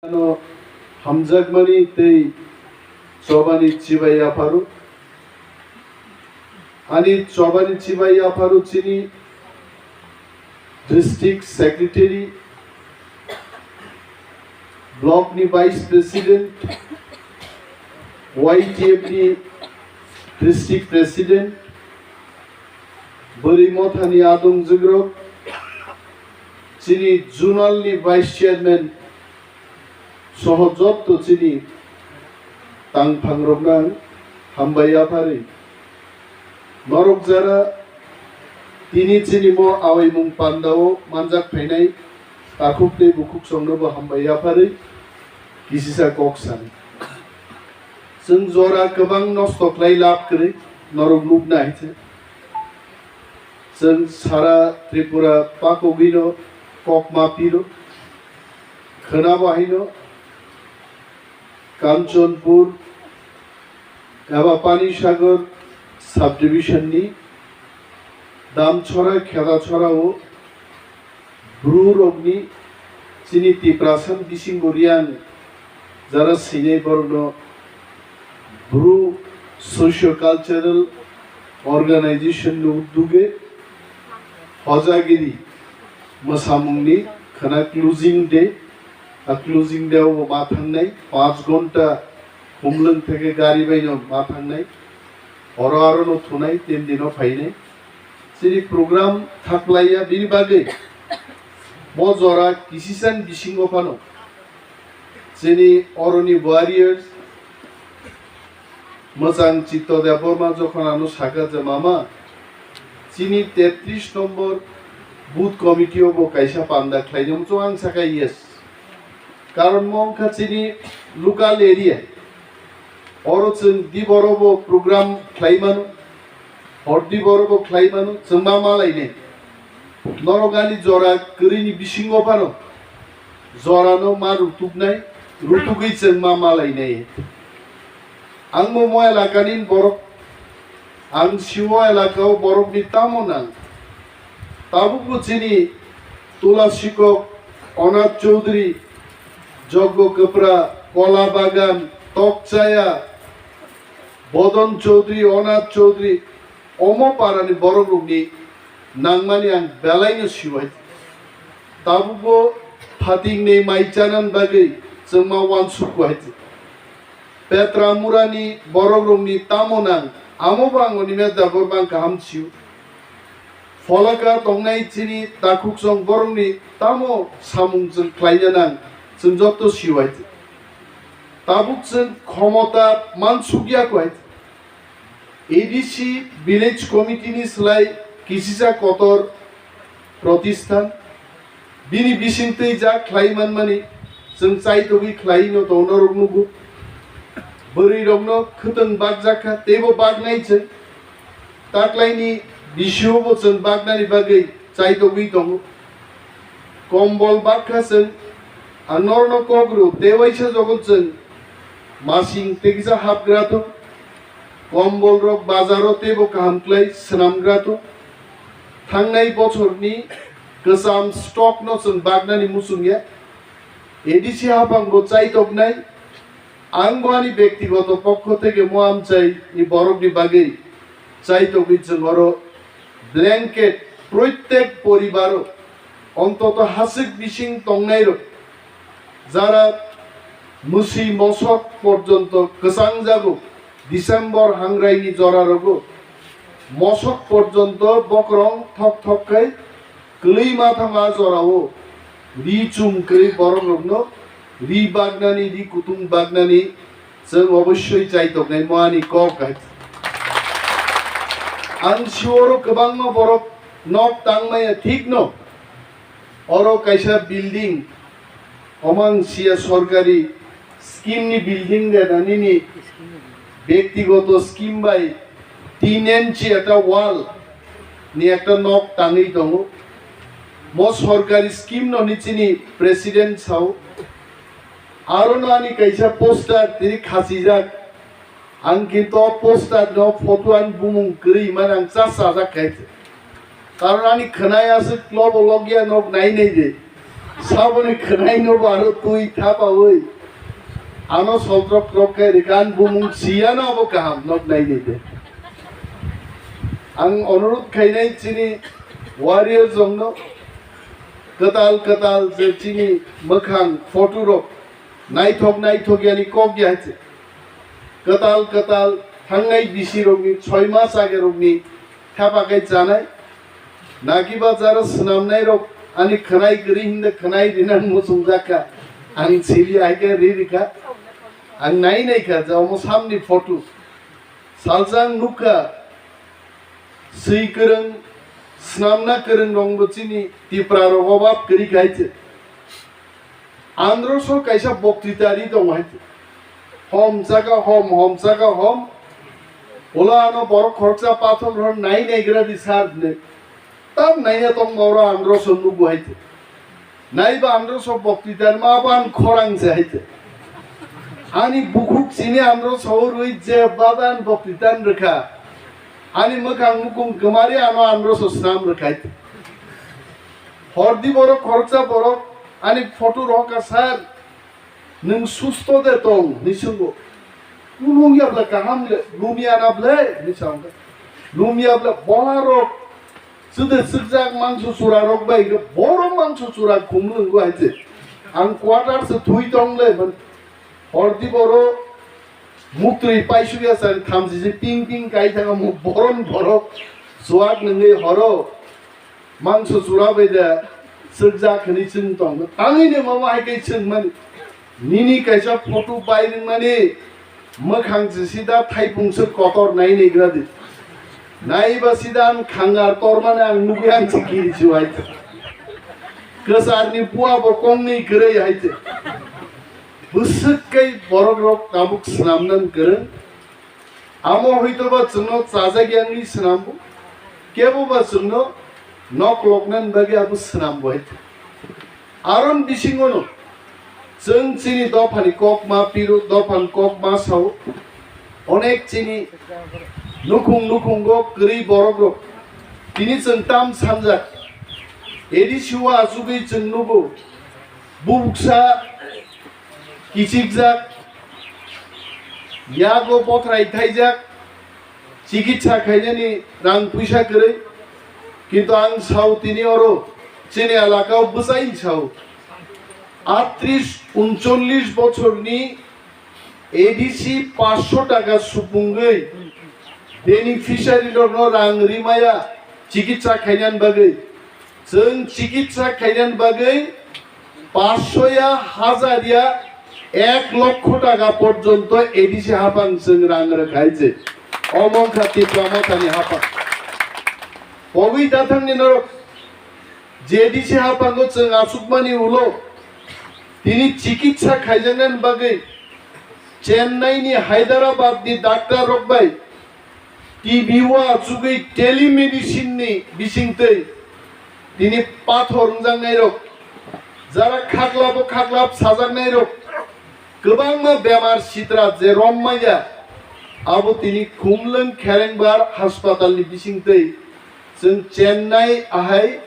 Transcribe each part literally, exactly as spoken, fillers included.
Ano hamjakmani tei chobani chibai yapharo. Ani chobani chibai yapharo chini district secretary, block ni vice president, Y T F ni district president, Bwrwi Mothani adong jigrok, chini zonal ni vice chairman soho jotto chini tangphangrokno ang hambai yapharwi. Norok jara tini chini mo awaimung pandao manjak phainai takhuk tei bukhuk songnobo hambai yapharwi kisisa kok sani. Chwng jora kwbang nosto khlai lab kwrwi norok nukna hai se. Chwng sara Tripura pakogwino kok ma pilo. Khwnabo haino Kanchanpur eba Panisagar subdivision ni Damchora Khedachora o Bru rokni chini Tiprasa bisingo Riang jara sinai borokno Bru Socio Cultural Organization ni uduge Hojagiri mwsamungni khwna closing day, a closing day o ma thangnai, panch ghonta Khumlwng theke gari baino ma thangnai, oro aro no thunai, tin dino phainai. Chini program thaklaiya bini bagwi bo jora kisisani bisingo phano chini oroni warriors Mwchang Chitto Debbarma jokhon ano sakha je, "Mama, chini tetris nombor booth committee o bo kaisa panda khlainai," mwchang ang sakha, "Yes." Karon mo wngkha chini local area. Oro chwng diboro bo program khlai mano, hor diboro bo khlai mano, chwng ma malainai. Norok ani jora kwrwini bisingo phano jorano ma rutuknai, rutugwi chwng ma malainai. Ang bo mo elakani borok, ang sio elakao borokni tamo nang. Tabukbo chini Tula Sikok, Onath Chaudhary, Joggo Kwpra, Kola Bagan, Tokchaya, Bodon Chaudhary, Onath Chaudhary, omo parani borokrokni nangmani ang belaino sio hai. Tabukbo phatingnwi mai chanani bagwi chwngma uansukgo hai. Petra Murani borokrokni tamo nang, amobo ang Animesh Debbarma kaham sio. Pholaka tongnai chini takhuksong borokni tamo samung chwng khlaina nang, chwng jotto sio hai. Tabuk chwng khomota mansukya kho hai. A D C Village Committee ni slai kisisa kotor protisthan, bini bisingtwi ja khlai manmani chwng chaitogwi khlai no tongnarok nugo. Bwrwirokno khwtwng bakjakha, teibo baknai chwng. Taklaini bisiobo chwng baknani bagwi chaitogwi tongo. Kombol bakha chwng, ang norokno kok rw, tei waisa jogon chwng masing tei kisa hapgra thung. Kombol rok bazaro teibo kaham khlai swnamgra thung. Thangnai bochorni kwcham stock no chwng baknani muchungya. A D C hapang bo chaitoknai. Ang bo ani bektigoto pokho theke mo amchai ni borokni bagwi chaitokwi chwng oro blanket proitek poribaro ontoto hasik bising tongnairok jara mwswi mosok porjonto kwchangjago December hangraini jorarogo mosok porjonto bokrong thok thok khai kwlwi ma thangma jorao ri chum kwrwi borokrokno ri baknani, ri kutung baknani chwng obossoi chaitoknai mo ani kok hai. Ang sioro kwbangma borok nok tangmaya thikno oro kaisa building, omo ang siya sorkari scheme ni building de na nini bektigoto scheme bai tin inchi ekta wall ni ekta nok tangwi tongo. Mo sorkari scheme no ni chini president sao. Aro no ani kaisa poster tini khachijak. Ang kintu o poster no photo ani bumung kwrwi mani ang chasajak khe. Karon ani khwnai aswk klobo logya nok nai nai de. Saboni khwnaino bo aro twi thapaui. Ano soltrok trok khe rikan bumung siyano abo kaham nok nainai de. Ang onurodh khainai chini warriors rokno kwtal kwtal je chini mwkhang photo rok naithok naithok yani kok ya se. Kwtal kwtal thangnai bisi rokni choi mas age rokni thapa kai chanai. Naki bazaro swnamnai rok ani khwnai kwrwi hinda khwnai rinan muchung jakha. Ang sili aike ri rikha. Ang nai nai kha ja omo samni photo. Salsa ang nukha. Swi kwrwng, swnamna kwrwng rokbo chini Tipra rok obab kwrwi kha hai se. Androso kaisa boktita ri tongo hai se. Hom saka hom, hom saka hom. Ulo ano borok khoroksa pathor rok nai naigra di sar hwnwi. Tam naiya tongma oro Androso nugo hai se. Naiba Androso boktita ma ban khorang se hai se. Ani bukhuk chini Androso rwi je baban boktita rwkha. Ani mwkhang mukung kwmari ano Androso swnam rwkha hai se. Hordi borok khoroksa borok ani photo rohorkha sar. Nwng susto de tong? Hinwi swngo. Kunung ya ble kaham le, lumya na ble? Hinwi sa wngkha. Lumya ble bola rok, chwde chwkjak mangso chura rok bai khe borom mangso chura khum nwnggo hai se. Ang quarter se thui tong le, man hordi boro muktwi paisukya sa thamchi se ping ping kai thang mo borom borok chuak nwngwi horo. Mangso chura bai de chwkjak hwnwi chwng tong. Tangwi ni mama hai khe chwng mani. Nini kaisa photo bai nungmani mwkhang se sida thaipung se kotor nai naigra di. Naiba sida ang khangar tormani ang nugwi ang se kiri chuwai. Kwcharni bua bo kongni kwrwi hai se. Bwswk kai borok rok tabuk swnamnani kwrwng. Amo hwito ba chwngno chajak yangwi swnambo, kebo ba chwngno nok loknani bagwi abo swnambo hai. Aron bisingono chwng chini dophani kok ma piro, dophani kok ma sao, onek chini nukhung nukhungo kwrwi borok rok. Tini chwng tam sanjak, A D C o achugwi chwng nugo, bubuksa kichikjak, yago bothrai thaijak, chikitsa khainani rang puisa kwrwi. Kintu ang sao tini oro chini elakao bwchaini sao. Atris uncholish bochorni A D C paanch sho taka supungwi beneficiary rokno rang rimaya chikitsa khainani bagwi. Chwng chikitsa khainani bagwi paanch sho ya, hajar ya, ek lokho taka porjonto A D C haphang chwng rang rwkhai je. Omo wngkha Tipra Mothani haphang. Pogwi dathangni norok je A D C haphango chwng achukmani ulo tini chikitsa khaijaknani bagwi Chennai ni, Hyderabad ni doctor rok bai T V o achugwi telemedicine ni bisingtwi tini pathor wngjaknairok, jara khaklabo khaklap sajaknairok, kwbangma bemar sitra je rom manya, abo tini Khumlwng Kherengbar haspatal ni bisingtwi chwng Chennai ahai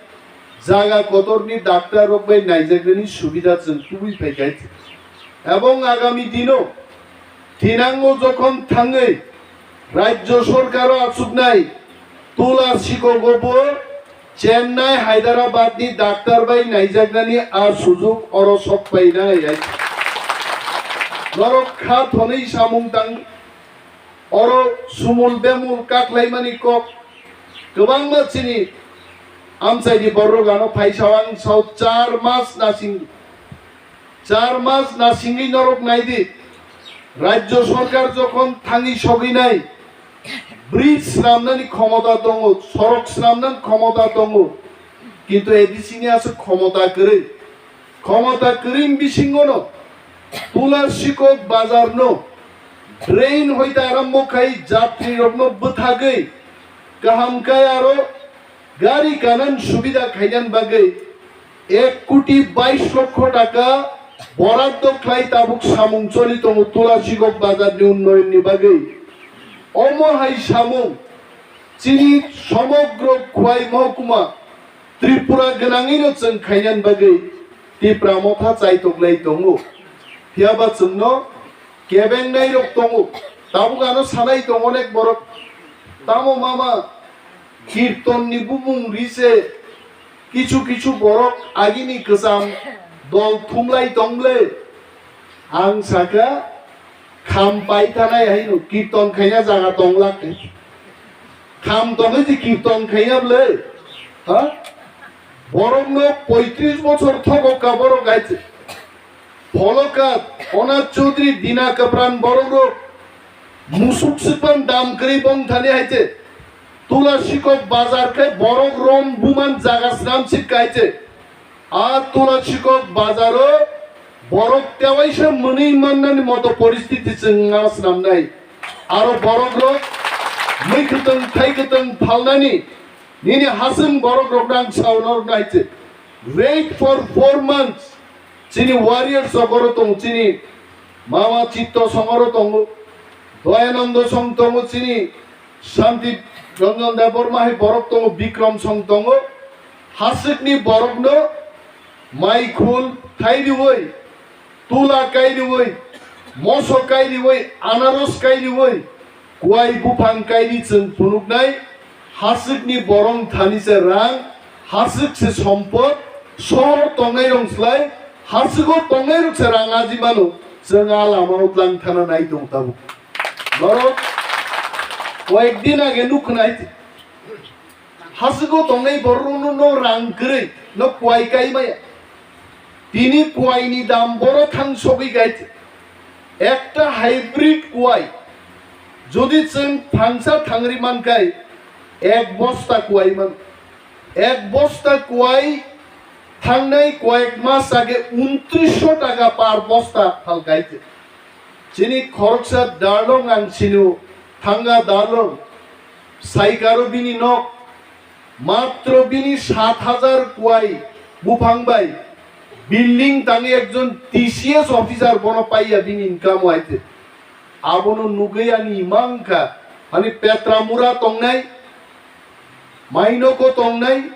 jaga kotorni doctor rok bai naijaknani subida chwng tubui phaikha. Ebong agami dino thinango jokhon thangwi Rajya Sorkaro achuknai Tula Sikogo bo Chennai, Hyderabad ni doctor bai naijaknani a sujuk oro sok painai. Norok kha thonwi samung tang, oro sumul bemul kaklaimani kok kwbangma chini amchaini borok ano phaisa ang sao char mas nasing. Char mas nasingwi norok naidi, Rajya Sorkar jokhon thangwi sogwi nai, bridge swnamnani khomota tongo, sorok swnamnani khomota tongo, kintu A D C ni aswk khomota kwrwi. Khomota kwrwini bisingono Tula Sikok bazarno drain hoite arambo khai jatrirokno bwthagwi kaham khe aro gari ganan subida khainani bagwi ek koti bais lokho taka boraddo khlai tabuk samung choli tongo Tula Sikok bazarni unnayonni bagwi. Omo hai samung chini somogro Khwai mohokuma Tripura gwnangwino chwng khainani bagwi Tipra Motha chaitok lai tongo. Phiya ba chwngno kebengnai rok tongo. Tabuk ano sanai tongo onek borok. Tamo mama Kirton ni bumung ri se kichu kichu borok agini kwcham dol thumlai tong ble. Ang saka kham pai thanai haino kirton khaina jaga tong lak. Kham tongwi je kirton khaina ble. Ha? Borokno poitris bochor thogo ka borok hai se. Pholokat, Onath Chaudhary, Dina Kapran borok rok musuk swkang dam kwrwi bong thani hai se. Tula Sikok bazar khe borok rom buman jaga swnam sik hai se. A Tula Sikok bazaro borok tewaisa mwnwi mannani moto poristiti chwng ma swnamnai. Aro borok rok mwi kwtwng thai kwtwng phalnani nini hasing borok rok nang sao norok nai se. Wait for four months. Chini warriors sokoro tongo, chini Mama Chitto songoro tongo, Doyanando song tongo, chini Shanti Ranjan Debbarma hai borok tongo, Bikram song tongo. Haswkni borokno maikhul thai riwi, tula kai riwi, moso kai riwi, anaros kai riwi, kuai buphang kai ri chwng phunuknai. Haswkni borong thani se rang, haswk se sompot, sohor tongnai rong slai, haswko tongnai rok se rang aji mano, chwng a lama o tlang thana nai tong tabuk. Norok koyek din age nukhnai. Haswko tongnai borokno no rang kwrwi, no kuai kai maya. Tini kuaini dam boro thang sogwi gai. Ekta hybrid kuai. Jodi chwng thangsa thangri mankai, ek bosta kuai man. Ek bosta kuai thangnai koyek mas age untrisho taka par bosta phalkai. Chini khoroksa darlong ang sinu thanga darlong. Saikaro bini nok, matro bini sat hajar kuai buphang bai building tangwi ekjon T C S officer bono paiya bini income waite. Abono nugwi ani ima wngkha, ani Petra mura tongnai, Mainoko tongnai,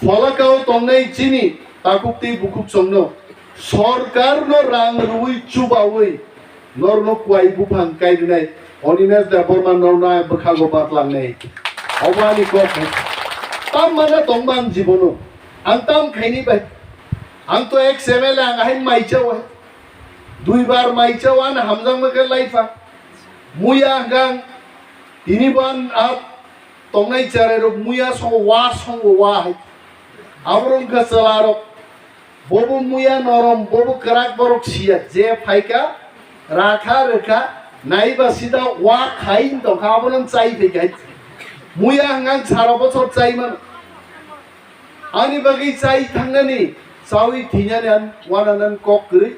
Pholakao tongnai chini takhuk tei bukhuk chongno sorkarno rang rwui chubaui norno kuai buphang kai rwnai Animesh Debbarma norno bwkhago batlangnai. Obo ani kok hai. Tam mana tongma ang jibono. Ang tam khaini bai. Ang to ex M L A ang hai maichao hai. Duibar maichao ang hamjakma khe laifa. Muya hwnkha ang tini bo ang a tongnai cherai rok muya songo wa songo wa hai. Aborok wngkha chwla rok. Bobo muya norom, bobo kwrak borok siya. Je phaikha, rakha rwkha, naiba sida wa khai wng tongkha, abono chai phaikha. Muya hwnkha ang sara bochor chai mano. Ani bagwi chai thangnani, chaui thwinani ang wananan kok kwrwi.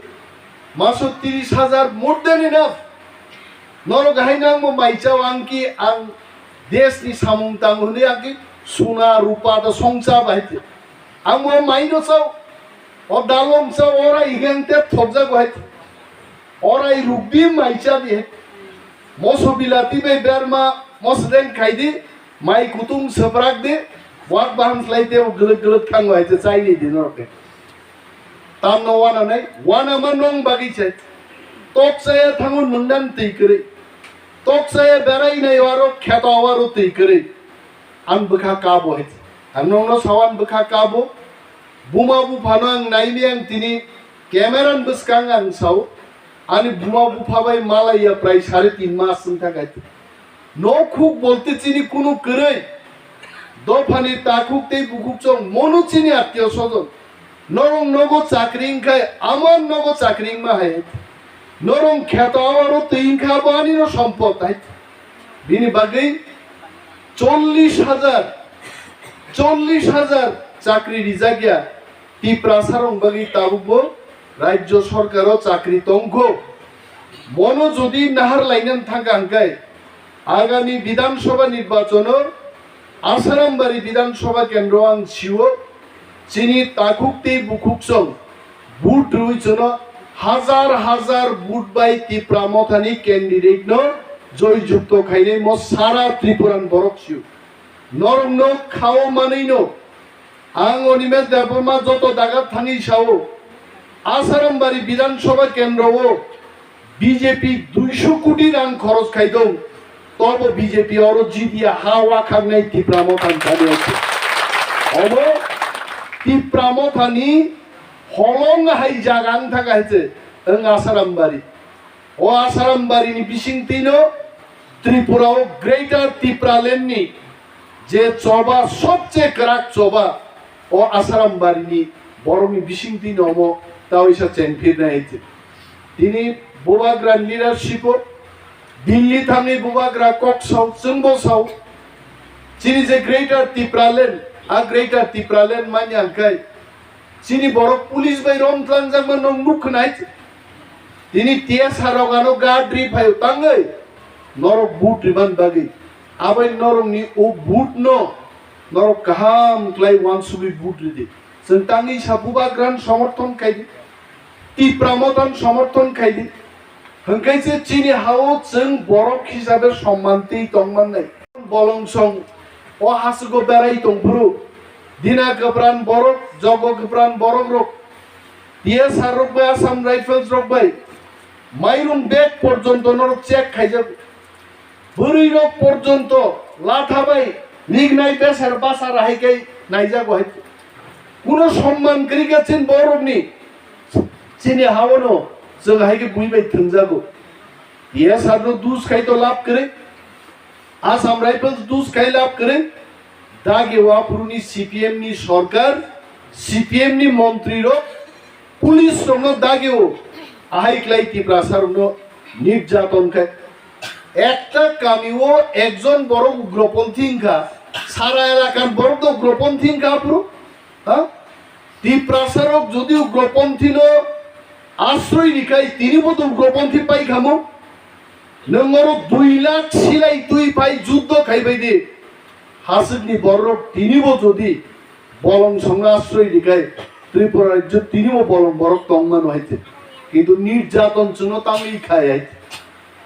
Maso tris hajar more than enough. Norok hai nangmo mai chao ang ki ang desni samung tang hwnwi ang ki suna rupa da songcha bai te. Ang bo mai no chao. O dalong chao ora igang te thokjak bai te. Ora i rukdi mai cha di. Moso bilati bai berma mosdeng khai di. Mai kutung seprak di. Wak baham slai te o glwk glwk thang bai te chai ni di norok te. Tamno wananai, wanama nong bagwi se. Tok chaya thango nungdan twi kwrwi. Tok chaya berai nai aro kheto aro twi kwrwi. Ang bwkha kabo hai. Ang nongno sawan bwkha kabo. Buma buphano ang naini ang tini camera ni bwskang ang sao. Ani buma bupha bai malaiya prai sare tin mas wng thang hai. Nokhuk bolte chini kunu kwrwi. Dophani takhuk tei bukhuk chong mono chini attiyo sojon. Norong nogo chakri wngkhai, amon nogo chakri wngma hai. Norong kheto awaro twi wngkha bo anino sompot hai. Bini bagwi chollish hajar, chollish hajar chakri rijak ya. Tiprasa rok bagwi tabukbo rajyo sorkaro chakri tongkho. Bono jodi nahar lainani thangkha hwnkhe, agami Bidhan Sabha nirbachono Asarambari Bidhan Sabha kendro ang sio, chini takhuk tei bukhuk song vote rwi chono hajar hajar vote bai Tipra Mothani candidate no joy jukto khainai mo sara Tripuran borok sio. Norokno khao manwino Ang Animesh Debbarma joto daga thangwi sao, Asarambari Bidhan Sabha kendro o B J P duisho koti rang khoros khaidong, tobo B J P oro jidiya ha wakhaknai Tipra Motha ni thani ase. Obo Tipra Motha ni holong hai jaga wng thaka hai se wng Asarambari. O Asarambari ni bisingtwi no Tripura o Greater Tipraland ni je choba, sobche kwrak choba, o Asarambari ni borok ni bisingtwi no omo taoisa chengphirnai hai se. Tini bubagra leadership o Delhi thangwi bubagra kok sao, chwngbo sao. Chini je Greater Tipraland, a Greater Tipraland manya hwnkhe chini borok police bai romtlangjak ma nwng nuk khwnai. Tini T S R rok ano guard ri phaio tangwi norok vote riman bagwi. Abai norokni o vote no norok kaham khlai wansugwi vote ridi. Chwng tangwi sa bubagrano somorthon khaidi, Tipra Mothano somorthon khaidi. Hwnkhe se chini hao chwng borok hisabe somman twi tongmannai. Bolongsong o hasiko berai tongphuru, Dina kwpran borok, Jogo kwpran borok rok, T S R rok bai, Assam Rifles rok bai, mairung bag porjonto norok check khaijak. Bwrwi rok porjonto latha bai nignai besar basar hai khe naijago hai. Kuno somman kwrwi khe chini borokni, chini haono chwng hai khe bui bai thwngjago. T S R no dus khai to lab kwrwi, Assam Rifles dus khai lab kwrwi, dagi waphuruni C P M ni sorkar, C P M ni montri rok, police rokno dagio, ahai klai Tiprasa rokno nirjaton khai. Ekta kamio ekjon borok ugroponthi wngkha, sara elakar borok to ugroponthi wngkha aphuru, ha? Tiprasa rok jodi ugroponthino asroi rikhai, tini bo to ugroponthi paikhamo. Nwng oro dui lakh silai twi phai juddo khaibai di. Haswkni borok tinibo jodi bolong songno asroi rikhai, Tripura rajyo tinibo bolong borok tongmano hai se. Kintu nirjaton chwngno tangwi khai hai.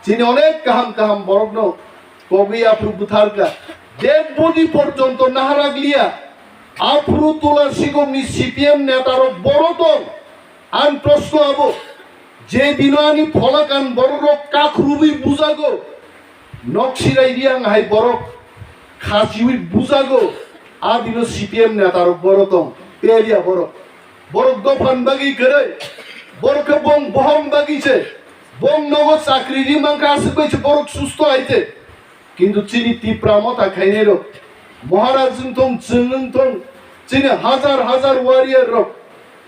Chini onek kaham kaham borokno kogwi aphuru bwtharkha. Dead body porjonto naharaglia. Aphuru Tula Sigongni C P M netarok boro tong. Ang proshno abo, je dino ani pholakan bororok kakhruwi bujago, noksirai riang hai borok khasiwi bujago, a dino C P M netarok boro tong, peria borok. Borok dophan bagwi kwrwi, borok khe bong bohong bagwi se, bong nogo chakri ri mankha aswk bai se borok susto hai se. Kintu chini Tipra Motha khainai rok, Maharaj wng thung, chwng wng thung, chini hajar hajar warrior rok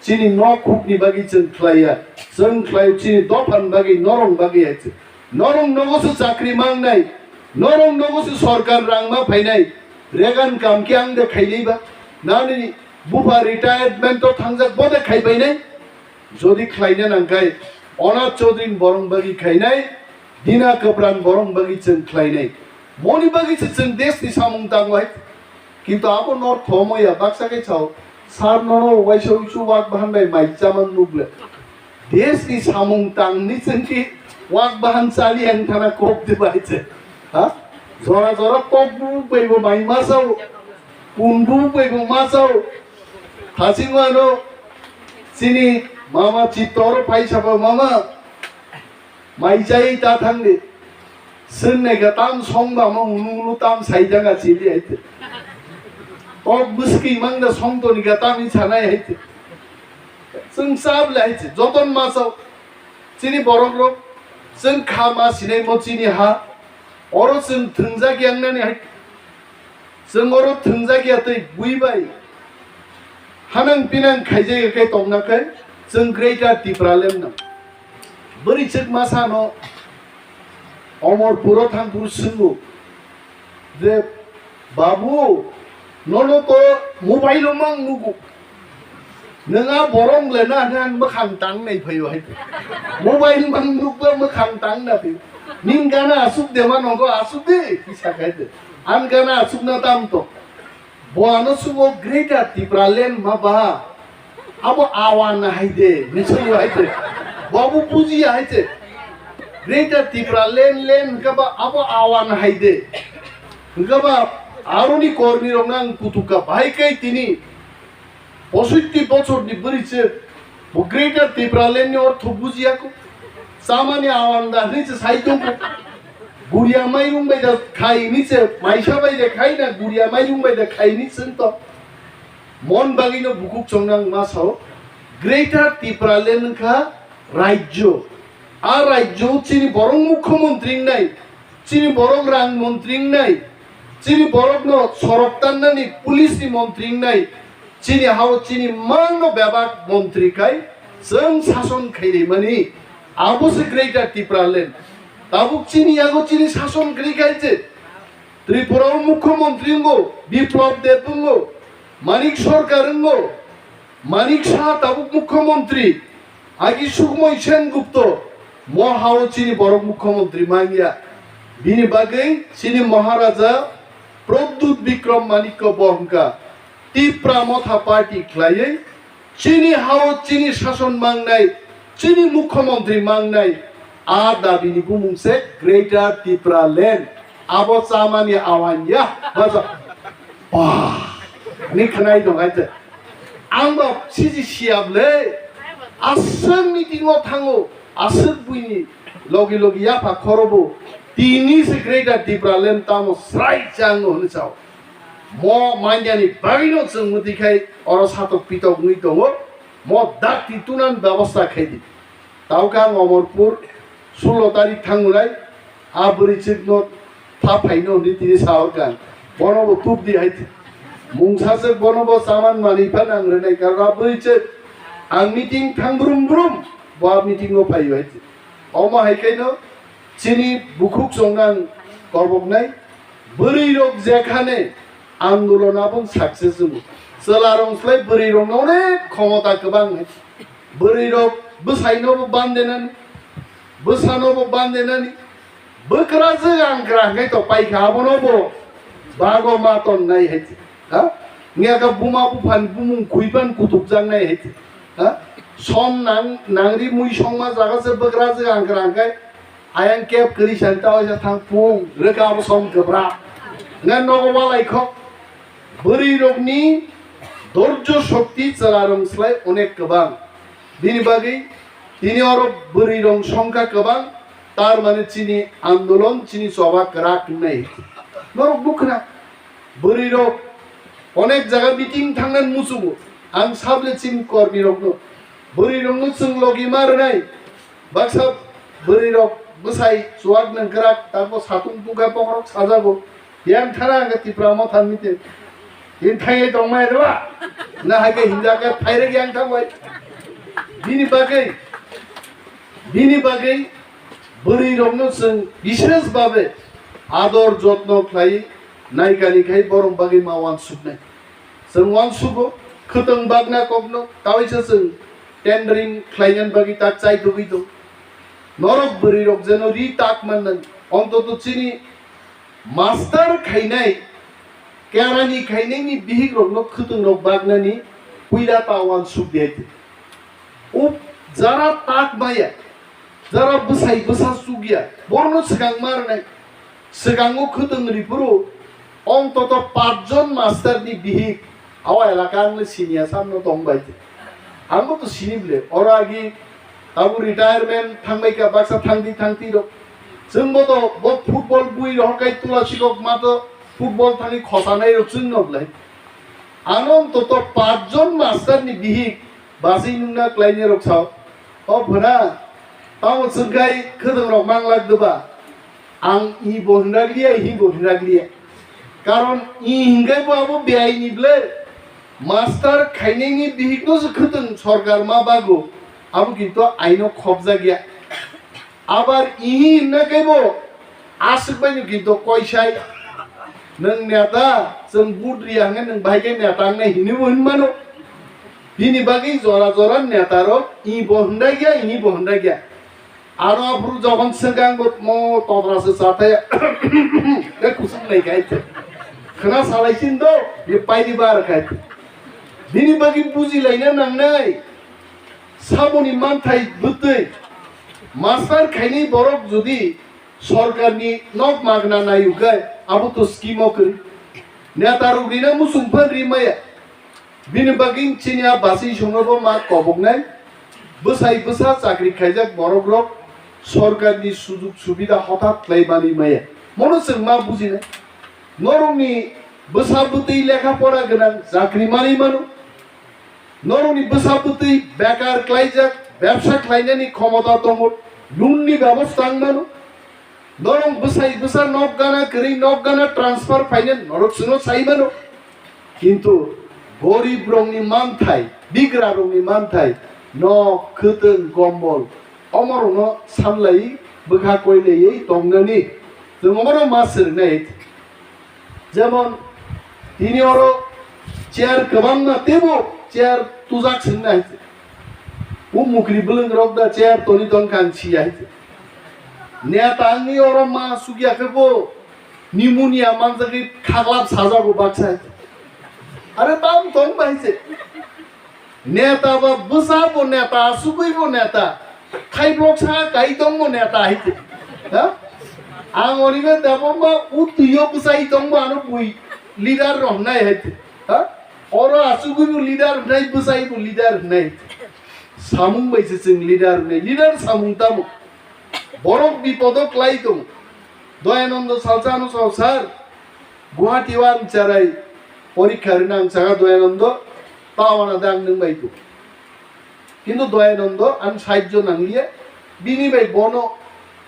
chini nok hukni bagwi chwng khlaiya, chwng khlai chini dophani bagwi, norong bagwi hai se. Norong nogo se chakri mangnai, norong nogo se sorkar rang ma phainai, Regan kam khe ang de khainai ba, nani bupha retirement o thangjak bo de khaibainai, jodi khlaina nangkhai, Onat Chaudhary borong bagwi khainai, Dina Kwpran borong bagwi chwng khlainai. Moni bagwi se chwng desh ni samung tango hai. Kintu abo nor thomo ya baksa khe chao. Sar nono waisa uisu wak bahan bai mai chamang nugle. Desh ni samung tangni chwng ki wak bahan chali ang thana kok de bai se. Ha? Jora jora kok bu bai bo mai ma sao. Pun bu bai bo ma sao. Thasing wano chini mama chitor pai saba mama. Mai chai ta thangdi. Swngnai kha tam song ba ma unu unu tam sai janga chili hai te. Kok bwskwi mang da song toni kha tam i sanai hai te. Chwng chap le hai te. Joton ma chao. Chini borok rok. Chwng kha ma sinai mo chini ha. Oro chwng thwngjak yang nani hai. Chwng oro thwngjak ya tei bui bai. Hanang pinang khaijak ya khe tongna khe chwng Greater Tipraland no. Bwrwi chwk ma sano Omorpuro thangphuru swngo je, "Babu, nono to mobile o mang nugo. Nwng a borok le na hwnwi ang mwkhang tang nai phaio hai." Mobile mang nukba mwkhang tang na phaio. "Ning gana asuk de ma nogo asuk de," kisa khai de. Ang gana asuk na tam to. Bo ano subo Greater Tipraland ma ba. Abo awan hai de, hinwi swngo hai de. Bo abo bujiya hai de. Greater Tipraland, land hwnkha ba abo awan hai de. Hwnkha ba aroni kormi rok nang kutuka bahai kai tini. Posoitti bochorni bwrwi se bo Greater Tipraland ni ortho bujiya kho. Chamani awanda hinwi se sai tongo. Guria mairung bai da khai hinwi se maisa bai da khai na guria mairung bai da khai hinwi se to. Mon bagwi no bukhuk chongnang ma sao. Greater Tipraland wngkha rajyo. A rajyo chini borok mukhyamantri wngnai. Chini borok rang montri wngnai, chini borokno sorok tannani police ni montri wngnai, chini hao chini mangno bebak montri khai chwng sason khainaimani, abo se Greater Tipraland. Tabuk chini yago chini sason kwrwi khai je Tripura o mukhyamantri wngo, Biplab Deb wngo, Manik Sarkar wngo, Manik Saha tabuk mukhyamantri, agi Sukhmoy Sengupta, mo hao chini borok mukhyamantri manya. Bini bagwi chini Maharaja Pradyut Bikram Manikya bo hwnkha Tipra Motha Party khlaiwi chini hao chini sason mangnai, chini mukhyamantri mangnai, a dabini bumung se Greater Tipraland. Abo chamani awan ya, bacha. Bah, ni khnai dong ai te. Ang ba siji siap le. Aswk meeting o thango, aswk buini logi logi yapha khorobo. Tini se Greater Tipraland tamo srai chang no hwnwi sao. Mo manyani bagwi no chwng mwtwi khai oro satok pitok wngwi tongo. Mo dakti tunan bebosta khai di. Tauka ang Omorpur sullo tarik thangnai, a bwrwi chwkno tha phaino hwnwi tini saorkha. Bono bo tubdi hai. Mungsa chwk bono bo chaman manwi phano ang rwnai, karon a bwrwi chwk ang meeting thang brum brum, bo a meeting o phaio hai. Omo hai khaino chini bukhuk chongnang korboknai, bwrwi rok jekhane andolon abong success wngo. Chwla rong slai bwrwi rokno onek khomota kwbang hai. Bwrwi rok bwsai no bo bandenani, bwsa no bo bandenani, bwkra je ang gra hwnkhe to paikha abono bo bago ma ton nai hai. Ha? Ngiya ka buma buphani bumung khuiban kutuk jang nai hai. Ha? Som nang nangri mui songma jaga se bwkra je ang gra hwnkhe ayang kep kwrwi san ta oisa thang pung rwka abo som kwbra. Nga nogo walai khok. Bwrwi rokni dorjo shokti chwla rong slai onek kwbang. Bini bagwi tini oro bwrwi rong songkha kwbang, tar mane chini andolon, chini choba kwrak wngnai. Norok bwkhwna bwrwi rok onek jaga meeting thangnani muchungo. Ang sable chini kormi rokno, bwrwi rokno chwng logi ma rwnai. Baksa bwrwi rok bwsai chuwak nang kwrak, tamo satung tungkha bokhorok sajago. Yang thana ang Tipra Motha meeting. Yang thangwi tongmai rwa. Na hai khe hinja khe phairek yang thangbai. Bini bagwi, bini bagwi bwrwi rokno chwng bishes babe ador jotno khlai naikani khai borok bagwi ma wansuknai. Chwng wansukgo, khwtwng bagna kokno kaisa chwng tendering khlainani bagwi tak chaithogwi tong. Norok bwrwi rok jeno ri tak mannani, ontoto chini master khainai, kerani khainaini bihik rokno khwtwng rok bagnani puila ta wansuk di hai. Ub jara tak maya, jara bwsai bwsa chukya, borokno swkang ma rwnai. Swkango khwtwng riphuru, ontoto pachjon master ni bihik, awa elaka ang le siniya samno tong bai. Ang bo to sini ble, oro agi abo retirement thangbai ka baksa thangdi thangti rok. Chwng bo to bo football bui rohor kai tula sikok ma to football thani khosanai rok chwng no ble. Ano ontoto pachjon master ni bihik basi nungna klaini rok sao. O phuna, tamo chwngkai khwtwng rok manglak dwba. Ang i bo hinrak liya, hi bo hinrak liya. Karon i hingai bo abo biyai ni ble. Master khainai ni bihik no se khwtwng sorkar ma bago. Abo kintu aino khobjak ya. Abar ihi hinna khe bo aswk bai no kintu koisai. Nwng neta, chwng vote riya hwnkhe nwng bahai khe neta wngnai hinwi bo hinmano. Bini bagwi jora jora neta rok i bo hwnda gya, ihi bo hwnda gya. Aro aphuru jokhon swkang bo mo totra se chathai khe kusuk nai khai. Khna salai sin do, ye paini bar khai. Bini bagwi buji laina nangnai. Saboni manthai bwtwi master khainai borok jodi sorkarni nok magna naiyo khe abo to scheme o kwrwi. Neta rok rina muchung phan ri maya. Bini bagwi chini a basi songnobo ma koboknai, bwsai bwsa chakri khaijak borok rok sorkar ni sujug subida hothat khlai mani maya. Mono chwng ma bujinai. Norokni bwsa bwtwi lekha pora gwnang chakri mani mano. Norokni bwsa bwtwi bekar khlaijak, bebsa khlainani khomota tongo, loan ni bebosta wng mano. Norok bwsai bwsa nok gana kwrwi nok gana transfer phainani norok chwngno sai mano. Kintu gorib rokni manthai, bigra rokni manthai, nok, khwtwng, kombol, omorokno samlai bwkha koilaiwi tongnani chwng omono ma swrwngnai. Jemon tini oro chair kwbangma tebo chair tujak swrwngnai. O mukri bwlwng rok da chair toni ton kang siya. Neta wngwi oro ma sukya khe bo pneumonia manjagwi khaglap sajago baksa. Are bam tong bai se. Neta ba bwsa bo neta, asugwi bo neta. Khaiblok sa kai tong bo neta hai se. Ha? Ang onigo dabo ma utwiyo bwsai tong bo ano bui leader rohnai hai se. Ha? Oro asugwi bo leader hnai, bwsai bo leader hnai. Samung bai se chwng leader hnai. Leader samung tamo. Borok bipodo klai tong. Doyanando salsa ano sao sir. Guwahati o ang cherai porikha rina ang saka Doyanando tawana da ang nwng bai tong. Kintu Doyanando ang sahajjo nangliya. Bini bai bono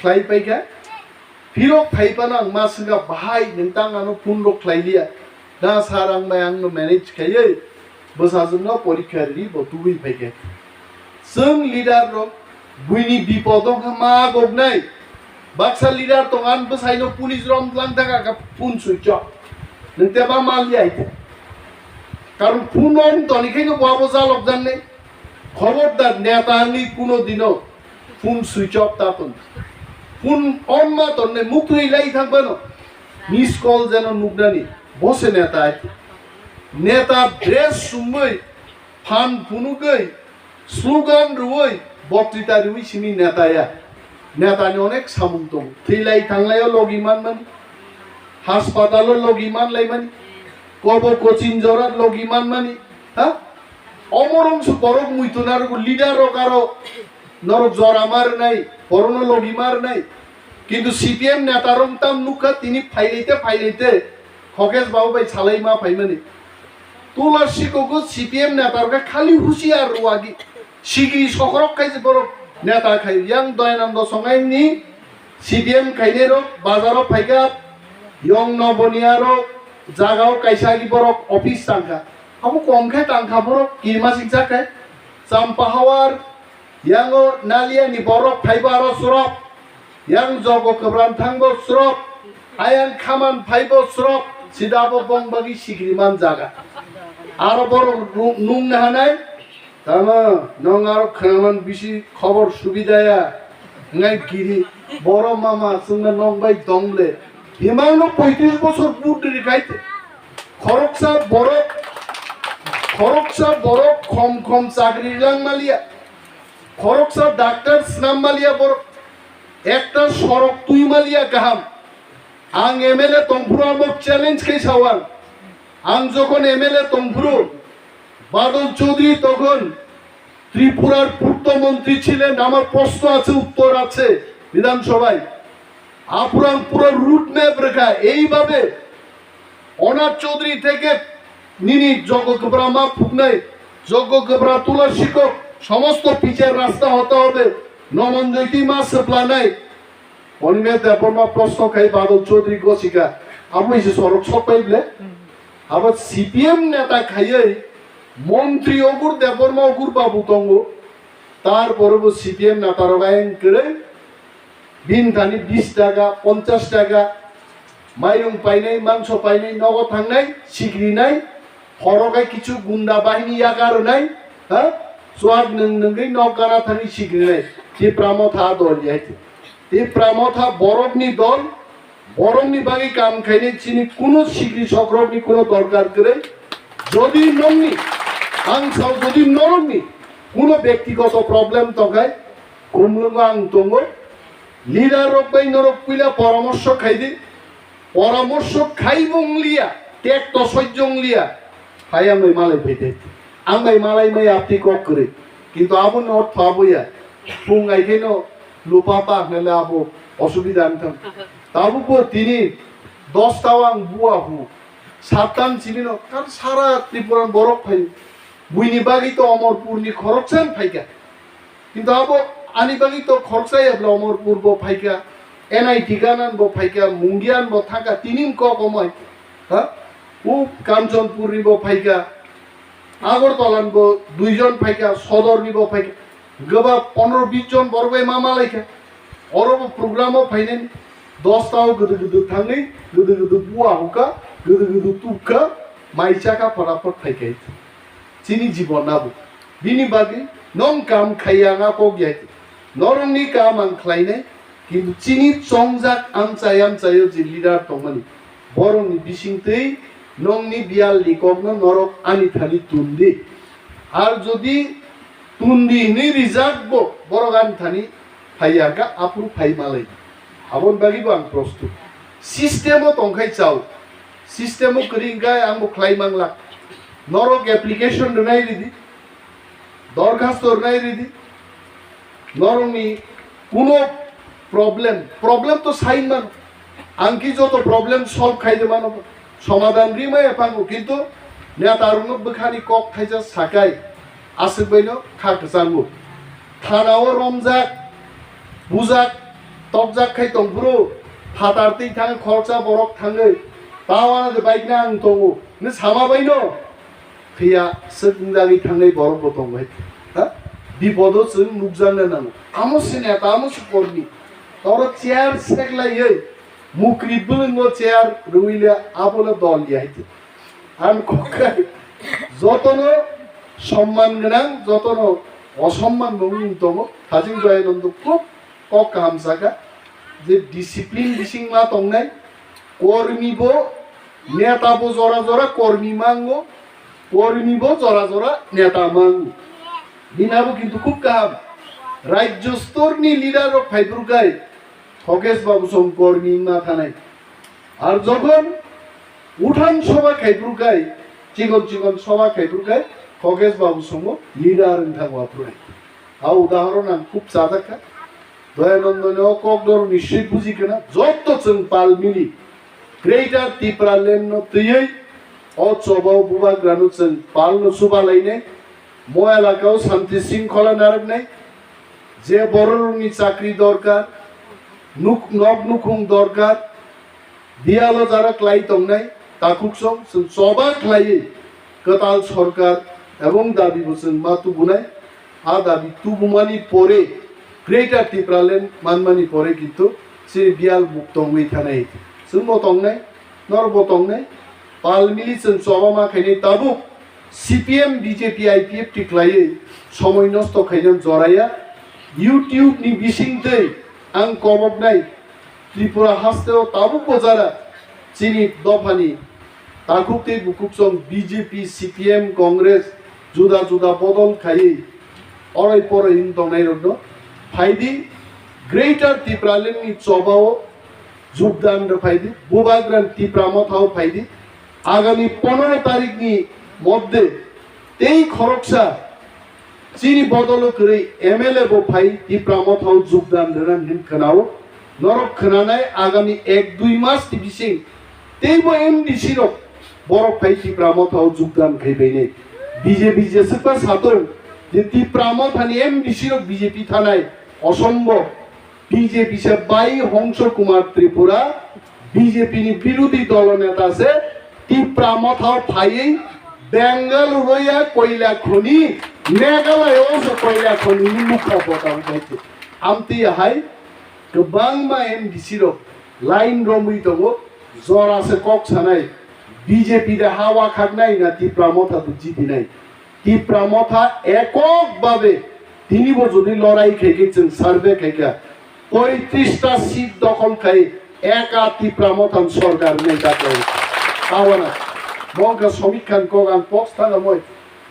khlai paikha. Phirok phai phano ang ma swngkha, "Bahai, nwng tang ano phone rok khlai liya." "Na sir, ang bai ang no manage khaiwi bwsajwk no porikha rwi bo tubui phaikha." Chwng leader rok buini bipod wngkha ma goknai. Baksa leader tong, ang bwsai no police rom lang thaka kha phone switch off. Nwng teba ma liya hai khe. Karon phone on toni khe no bo abo jalok jan nai. Khobordar neta wngwi kuno dino phone switch off ta ton. Phone on ma ton nai, muktwi lai thang bano. Miss call jeno nuknani. Bo se neta ai. Neta dress sumui, phan phunugwi, slogan rwui, boktita rwui simi neta ya. Neta ni onek samung tongo. Thwilai thanglai o logi manmani. Haspatalo logi manlaimani. Kobo coaching jora logi manmani. Ha? Omorong su borok muitu narugo leader rok aro norok jora ma rwnai, borokno logi ma rwnai. Kintu C P M neta rok tam nukha tini phailaite phailaite Khokesh babu bai salai ma phaimani. Tula sikogo C P M neta rok khali husiar rwagi. Sigi sokrok khai borok neta khai yang Doyanando Songaini C P M khainai rok bazaro phaikha, yong Noboniya rok jagao kaisa agi borok office tangkha. Abo kom khe tangkha borok kirmasik jak khe. Champahawar, yango Naliya ni borok phaibo aro srop. Yang Jogo Kwbran thangbo srop. Ayang Khaman phaibo srop. Sida abo bong bagi sigri man jaga. Aro borok nu-, nung nahanai. Tamo, nwng aro khwnaman bisi khobor subidaya. Ngai giri, boro mama, chwngno nwng bai dong le. Himangno poitris bosor but riri khai te. Khoroksa borok, khoroksa borok khom khom chakri lang maliya. Khoroksa doctor snam maliya borok. Ekta sorok twi maliya kaham. Ang M L A tongphuru amo challenge khai sawang. Ang jokhon M L A tongphuru, Badal Chaudhary tokhon Tripurar purto montri chilen, amar proshno ache, uttor ache bidhan sabhay. Aphuru ang puro road map rekha, eibabe Onath Chaudhary theke nini Jogo Kwbra ma phuknai, Jogo Kwbra tula sikok, somosto pichar rasta hota hobe, Nomonjoy twi ma swplanai. Onime Debbarma proshno khai Badal Chaudhary gosika, abo ise sorok sok pai ble? Abo C P M neta khaiwi montri ogur Debbarma ogur babu tongo, tar pore bo C P M neta rok ayang kwrwi, bini thani bis taka, ponchas taka, mairung painai, mangso painai, nogo thangnai, sikrinai, horo khe kichu gunda bahini yaka rwnai, ha? Chuak nwng nwngwi nok gana thangwi sikrinai. Tipra Motha dol ya hai. Tipra Motha borokni dol, borokni bagwi kam khainai chini kuno sikri sokrokni kuno dorkar kwrwi. Jodi nongni, ang sao jodi norokni kuno bektigoto problem tongkhai, kumlungo ang tongo. Leader rok bai norok puila poramorso khai di. Poramorso khai bo wng liya, tek to sojjo wng liya. Phai ang bai malai phai de. Ang bai malai mai apti kok kwrwi. Kintu abo no thabuya. Phung ai khe no lupa pa hnele abo osubida ang thang. Tabuk bo tini dos ta ang bua hu. Satan sini no kar sara Tripura borok phai. Buini bagwi to Omorpur ni khoroksa phaikha. Kintu abo ani bagwi to khoroksa ya bla Omorpur bo phaikha, N I T ganan bo phaikha, Mungian bo thangkha, tinin kok omoi. Ha? U Kanchanpur ni bo phaikha, Agartala ni bo duijon phaikha, Sodor ni bo phaikha. Goba pondro bis jon borok bai ma malaikha. Oro bo program o phainani dos ta o gudu gudu thangwi, gudu gudu bua hukha, gudu gudu tubkha, mai chakha phataphot phaikha. Chini jibon nabo. Bini bagwi nong kam khaiya nga kok ya. Norokni kam ang khlainai, kintu chini chongjak amchai amchaio je leader tongmani, borokni bisingtwi nongni biyalni kokno norok ani thani tundi. Ar jodi tundi hinwi rijak bo, borok ani thani phaiya kha, aphuru phai malai. Aboni bagwi bo ang prostut. System o tongkhai chao. System o kwrwi hwnkhe ang bo khlai manglak. Norok application rwnai ridi, dorkhasto rwnai ridi. Norokni kuno problem, problem to sain mano. Ang ki joto problem solve khai de mano, somadan ri maya pango, kintu neta rokno bwkhani kok thaisa sakai aswk baino kha kwchango. Thana o romjak, bujak, tokjak khai tongphuru, phatar twi thang khoroksa borok thangwi, tao ano de bike na ang tongo, hwnwi sama baino. Phiya swk wngjagwi thangnai borok bo tongo hai. Ha? Bipodo chwng nukjakna nango. Amo se neta, amo se kormi. Toro chair seklaiwi, mukri bwlwngo chair rwile abono dol ya hai. Ang kokkai jotono somman gwnang, jotono osomman bo wng tongo. Hajing Joyanando kok, kok kaham saka je discipline bising ma tongnai, kormi bo, neta bo jora jora kormi mango, kormi bo jora jora neta mango. Bini abo kintu khub kaham. Rajyo stor ni leader rok phaiphuru kai, Hokesh Babu song kormi wngma thanai. Ar jokhon uthan sobha khai phuru kai, chikon chikon sobha khai phuru kai, Hokesh Babu songo leader wng thang wa phuru hai. A udahoron ang khub chajak kha. Doyanandoni o kokdor ni swi buji khna, jotto chwng pal mili Greater Tipraland no twiwi o chobao bubagrano chwng pal no chuba lainai. Mo elakao santi sringkhola narwknai, je bororokni chakri dorkar, nuk-, nok nukhung dorkar, biyalo jara klai tongnai, takhuksong chwng choba khlaiwi kwtal sorkar ebong dabibo chwng ma tubunai. A dabi tubumani pore, Greater Tipraland manmani pore kintu chini biyal muk tongwi thanai. Chwngbo tongnai, norokbo tongnai, pal mili chwng choba ma khainai tabuk. C P M, B J P, I P F T khlaiwi somoi nosto khaina joraya. YouTube ni bisingtwi ang koboknai Tripura hasteo tabukbo jara chini dophani takhuk tei bukhuk song B J P, C P M, Congress juda juda bodol khaiwi oroi poroi wng tongnairokno phaidi Greater Tipraland ni chobao jogdan rw phaidi, Bubagrani Tipra Mothao phaidi. Agami pondro tarikni moddhe tei khoroksa chini bodolo kwrwi M L A bo phai Tipra Mothao jogdan rwna hin khwnao. Norok khwnanai agami ek dui mas ni bising teibo M D C rok borok phai Tipra Mothao jogdan khai bainai. B J P jeswkba satong je Tipra Mothani M D C rok B J P thanai, osombob. B J P se bai Hongso Kumar Tripura, B J P ni birodhi dolo neta se Tipra Mothao phaiwi Bengaluru ya koila khoni, Meghalaya o se koila khoni ni mukha bota wngkha. Amtwi hai kwbangma M D C rok line romwi tongo, jora se kok sanai, B J P de hawa khaknai na Tipra Motha do jidinai. Tipra Motha ekok babe tinibo jodi lorai khaikhe, chwng survey khaikha, poitrista seat dokhol khai eka Tipra Motha ni sorkar wngnai dakhai. Tawana mongkha Somik Khan kok ang post thangamoi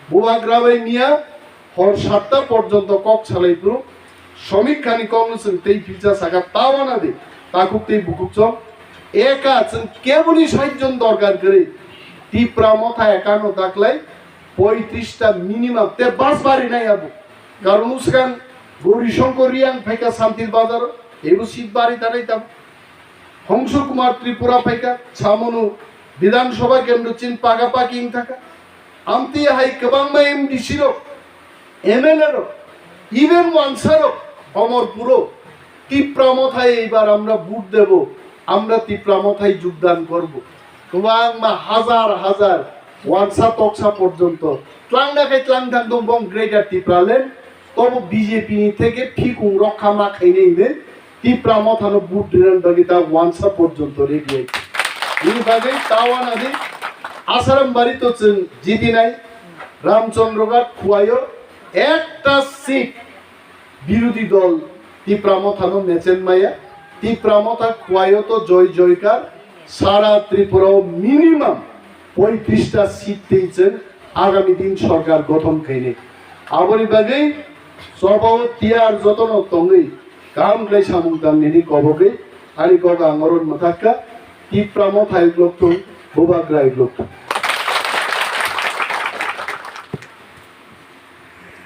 bubagra bai miya hor satta porjonto kok salai phuru Somik Khan ni kokno chwng tei philsa saka, tawana de takhuk tei bukhuk chwng eka chwng keboni sait jon dorkar kwrwi. Tipra Motha ekano daklai poitrista minimum te bas bari nai abo. Karon swkang Gauri Shankar Reang phaikha Santir Bazar, ebo seat bari tanai tam. Hongsu Kumar Tripura phaikha, samunu Bidhan Sabha kendro chin paga paki wng thaka. Amtwi hai kwbangma M D C rok, M L A rok, even wansa rok, Omorpuro, Tipra Mothai eibar amra vote debo, amra Tipra Mothai jogdan korbo. Kwbangma hazar hazar wansa toksa porjonto tlangna khai tlang thang tong bong Greater Tipraland, tobo B J P ni theke phikung rokha ma khainai hwnwi Tipra Mothano vote rinani bagwi ta wansa porjonto ready ai. Bini bagwi ta wanadi Asarambari to chwng jitinai, Ramchandra Ghat Khwaio ekta seat birodhi dol Tipra Mothano mechen maya. Tipra Motha Khwaio to joy joykar, sara Tripura o minimum poitrista seat twi chwng agami din sorkar gothon khainai. Aboni bagwi chobao tiyar jotono tongwi kaham khlai samung tangnini kobogwi ani kok ang oro mwthakha. Tipra Motha uklok thung, Bubagra uklok thung.